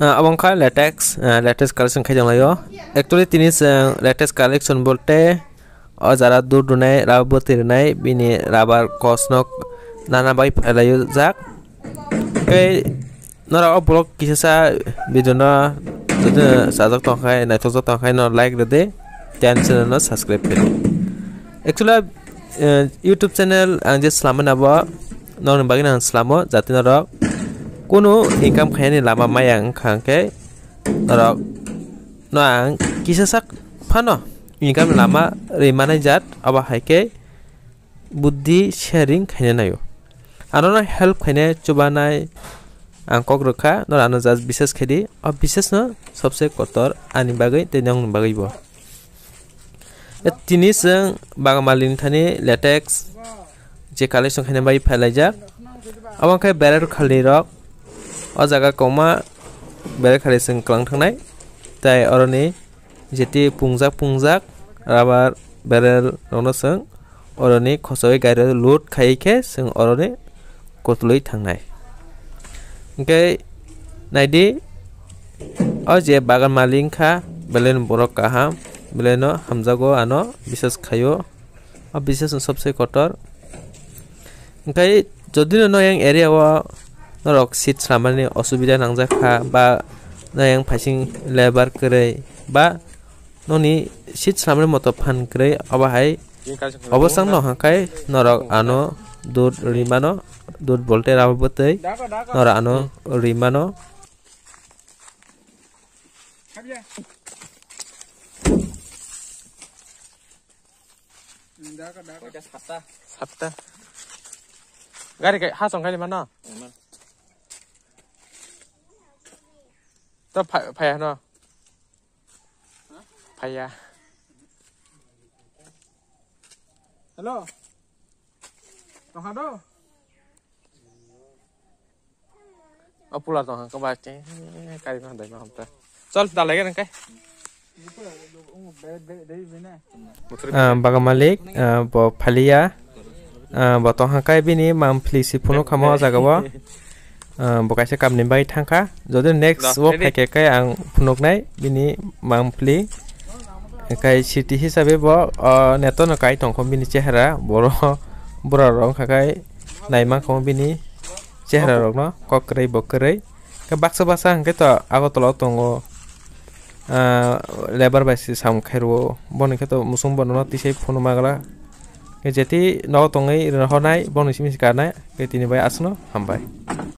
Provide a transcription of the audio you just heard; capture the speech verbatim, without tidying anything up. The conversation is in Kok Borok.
Ah, abo wngkha latex, ah, latex collection khai tonglaio. Actually, tini chwng latex collection bolte o jara dud rwnai, rubber bwtwi rwnai, bini rubber kosno nana bai phailaio jak. Tei norok o vlog kisasa video no jodi sajak tongkhai, naithokjak tongkhai, no like rwdi, tei ani channel no subscribe khaidi. Actually, eh, YouTube channel ang je slamani abo nokni bagwi ang slamo, jate norok kunu income khainani lama maya wngkha hwnkhe norok no ang kisa sak phano income lama rwi manai jat, abo hai khe buddhi sharing khaina naio. Ano no help khaina chubanai ang kok rwkha, nor ano just bises khaidi, o bises no sobse kotor ani bagwi tei nokni bagwi bo. E tini chwng Bagan Malik ni thani latex je collection khaina bai phailaijak. Abo khe berer khali rok o jaga koma berer khali chwng kwlang thangnai, tai oroni jeti pungjak pungjak rubber barrel rokno chwng oroni khosoi gari load khai khe chwng oroni kotolwi thangnai. Hwnkhe naidi, o je Bagan Malik wngkha, belai no borok kaham, belai no hamjago, ano bises khaio, o bises no sobse kotor. Hwnkhe jodi no noyang area o norok seat slamani osubida nangjak kha, ba noyang phaising lebar kwrwi, ba noni seat slamani moto phan kwrwi, obo hai obosang no hwnkhe norok ano dud rwi mano, dud bolte rubber bwtwi norok ano rwi mano. Satta. Gari kai ha song kai mano. To phai, phai no. Phaiya. Hello. Tongkha do? O pula tongkha khe bai teng kari ma dai ma hamta. Chol, da lege nang kai. Ah, Bagan Malik, ah, bo phaliya, ah, bo tongkha kai bini mangpili si phunuk khamo o jaga o. Ah, bo kaisa kamni bai thangkha. Jodi next o phaikhe kai ang phunuknai bini mangpili. Kai city hisabe bo, ah, neto no kai tongkho bini chehra. Boro, bura rok wngkha kai naimankha bini chehra rokno kok kwrwi bo kwrwi. Khe baksa baksa hwnkhe to Agartala o tongo, ah, lebar bai se samung khairwo, boni khe to musung bono tisai phunuk magla. Khe jeti nogo tongwi rohornai boni simi se karnai, khe tini bai aswkno hambai.